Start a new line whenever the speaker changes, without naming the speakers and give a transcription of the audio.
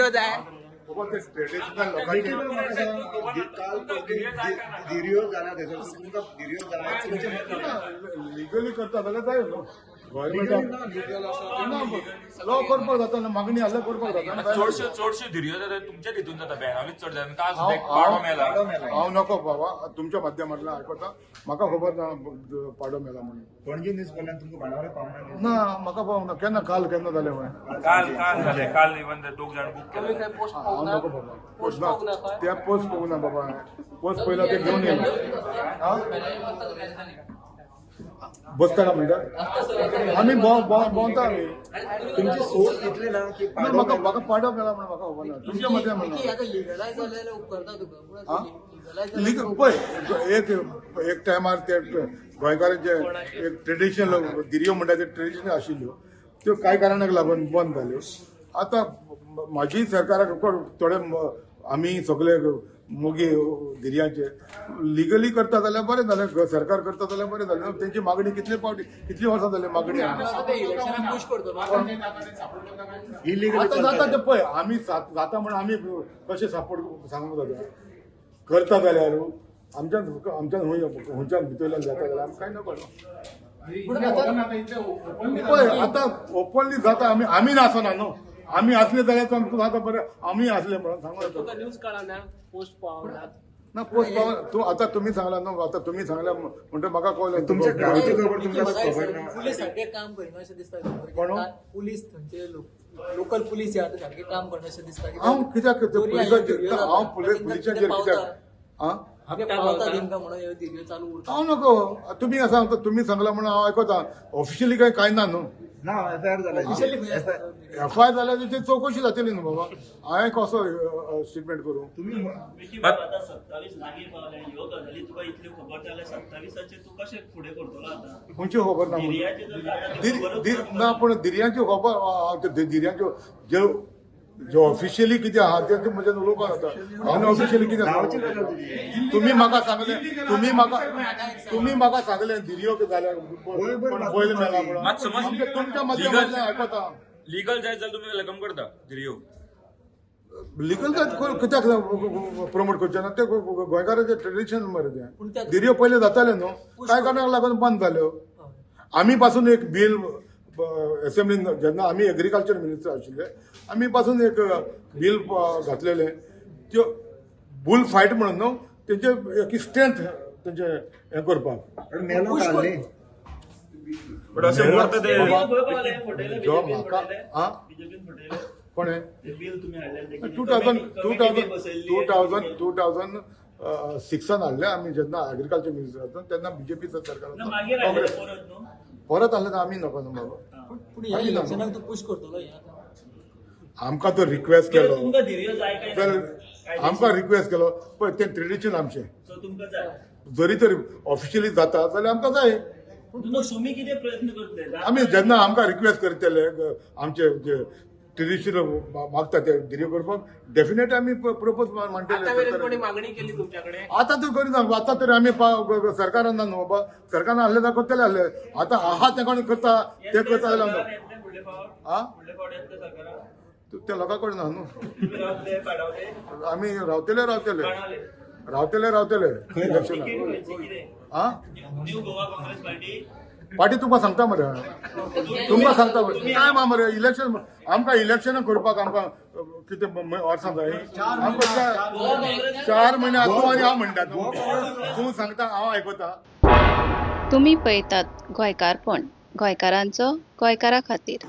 धिरयो जाय.
बाबा, ते ट्रेडिशनल लोकांचे.
म्हाका सांग, काल धिरयो जाल्या थंयसर, तुमकां धिरयो जाय, तुमचें मत कितें?
लिगली करता जाल्यार जाय न्हू.
Legally
गव्हर्मेंटाक
ना, legal आसा.
ना, लॉ करपाक जाता न्हू, मागणी आसल्यार करपाक जाता न्हू.
चडश्यो चडश्यो धिरयो जाता तुमच्याच हितून जाता, बेळगांवीच चड जाता. काल सुद्दां एक
हांव
पाडो मेला.
पाडो मेला.
हांव नको बाबा, तुमच्या माध्यमांतल्यान आयकता. म्हाका खबर ना पाडो मेला म्हणून.
पणजी न्यूज पडल्यान तुमकां बाणावले पावना न्यूज?
ना, म्हाका पावना. केन्ना? काल केन्ना जालें म्हणून?
काल काल जालें. काल इवन दोग जाण बूक
तुमी
केले.
खंय पोस्ट
हांव
पळोवंक ना?
नको बाबा.
पोस्ट पळोवंक ना खंय?
त्या पोस्ट पळोवंक ना बाबा. पोस्ट पयला ते घेवन येयला. हा? बसतना म्हणटा आमी भोंवता आमी.
तुमची सोर्स इतली ना की
ना,
पाडो
म्हाका
मेला?
म्हाका पाडो मेला म्हणून म्हाका खबर ना, तुमच्या मते म्हणून.
आतां लिगलायज जालें जाल्यार उपकारता तुका, पूण
हा?
लिगलायज.
पळय, एक एक टायमार ते गोंयकारांचे एक ट्रेडिशनल धिरयो म्हणटा ते ट्रेडिशनल आशिल्ल्यो, त्यो कांय कारणाक लागून बंद जाल्यो. आतां म्हाजी सरकाराक थोडे आमी सगळे मोगी धिरयांचे. लिगली करता जाल्यार बरें जालें, सरकार करता जाल्यार बरें जालें. तेंची मागणी कितले फावटी, कितली वर्सां जाली मागणी.
आतां ते इलेक्शनाक पुश करतलो.
इलिगली
आतां जाता
चलता.
ते पळय, आमी जाता म्हणून आमी कशें सपोर्ट सांगूंक जाता. करता जाल्यार आमच्यान आमच्यान खंय खंयच्यान भितरल्यान जाता जाल्यार आमकां कांय नकळो. पळय, आतां ओपनली जाता. आमी आमी नासना न्हू. आमी आसले जाल्यार आमकां जाता बरें. आमी आसले म्हणून सांगूं
तुका
जाता.
न्यूज कळना, पोस्ट पळोवंक ना?
ना, पोस्ट पाव तूं आतां तुमी सांगला न्हू. आतां तुमी सांगल्या म्हणटा म्हाका कळलें.
तुमच्या गांवची खबर तुमकां खबर ना?
पुलीस सारके काम करिना अशें दिसता.
कोण?
पुलीस, थंयचे लोकल पुलीस जे आतां सारके काम करना अशें दिसता.
हांव कित्याक पुलिसांचेर, हांव पुलिसांचेर कित्याक? आं,
पावता तेंकां म्हणून ह्यो धिरयो चालू उरता.
हांव नको. तुमी सांगता, तुमी सांगला म्हणून हांव आयकता. ऑफिशियली काय कांय ना न्हू.
ना, एफआयआर जाला.
एफआयआर जाल्यार तेची चवकशी जातली न्हू बाबा. हांवें कसो स्टेटमेंट करूं?
तुमी
विकी बाब, आता 27 लागीं पावले. ह्यो गजाली तुका इतल्यो खबर जाल्यार 27आचेर तूं कशें फुडें करतलो आतां?
खंयची खबर ना म्हणून?
धिरयाचें जर आता ती खबरूच
ना, पूण धिरयांच्यो खबर ते धिरयांच्यो ज्यो ज्यो ऑफिशियली कितें आहा तें म्हज्यान उलोवपाक जाता. अनऑफिशियली कितें
गांवची
आसा?
गजाल तुजी.
तुमी म्हाका सांगलें, तुमी म्हाका सांगलें धिरयो जाल्यार बैल मेला म्हणून.
मात समज
तुमच्या माध्यमांतल्यान आयकता.
लिगल जायत जाल्यार तुमी welcome करता धिरयो?
लिगल कित्याक प्रमोट करचें ना? ते गोंयकारांचें ट्रेडिशन मरे.
पूण
तें
त्या-
धिरयो पयलें जातालें न्हू, कांय कारणाक लागून बंद जाल्यो. आमी पासून एक बील असेंब्लीन, जेन्ना आमी एग्रीकल्चर मिनिस्टर आशिल्ले, आमी पासून एक बील घातलेलें, त्यो बुल फायट म्हणून न्हू, तेंचे एक स्ट्रेंथ तेंचे हें करपाक.
पण मेलो काल न्ही.
बट अशें मरता ते.
बिल खंय पावलें? फटयलें?
जो
बीजेपीन?
म्हाका
फटयलें?
आं?
बीजेपीन फटयलें
कोणें?
ते बील तुमी हाडलें ते?
2000, 2000,
बसयल्ली.
2006आन हाडलें आमी. जेन्ना एग्रीकल्चर मिनिस्टर आसता तेन्ना बीजेपीचं सरकार
ना,
आसता.
मागीर हाडलें
काँग्रेस
परत न्हू?
परत हाडलें तर आमी नको न्हू बाबा.
पूण ह्या इलेक्शनाक तूं पुश करतलो हें आतां?
आमकां तो रिक्वेस्ट केलो
तुमकां धिरयो जाय काय
तर
ना?
आमकां रिक्वेस्ट केलो पळय, तें ट्रेडिशन आमचें.
सो तुमकां जाय?
जरी तरी ऑफिशियली जाता जाल्यार आमकां जाय.
न्हू, तुमी कितें प्रयत्न करतले?
आमी जेन्ना आमकां रिक्वेस्ट करतले, आमचे जे ट्रेडिशनल मागता ते धिरयो करपाक, डेफिनेट आमी प्रपोज
आतां मेरेन कोणी
मांडटले.
मागणी केली तुमच्या कडेन?
आतां तूं करिना. आतां तरी आमी सरकारान ना न्हू बाबा. सरकारान आहले जाल्यार करतले आहले. आतां आहा तें कोण करता ते करता जाल्यार
सरकारान येतलें फुडले फावट?
आं?
फुडले फावट येतलें सरकारान?
त्या लोकां कडेन ना न्हू.
तुमी रावतले बाणावले?
आमी रावतले, रावतले.
बाणावले.
रावतले, रावतले इलेक्शनाक.
तिकीट खंयची कितें?
आं?
New Goa Congress party?
पाटी तुमकां सांगता मरे, तुमकां सांगता मरे. काय मा मरे, इलेक्शन आमकां इलेक्शनां करपाक आमकां कितें वर्सां जाय आमकां? 4 म्हयने. तूं आनी हांव म्हणटा, तूं सांगता, हांव आयकता.
तुमी पळयतात गोंयकारपण, गोंयकारांचो गोंयकारा खातीर.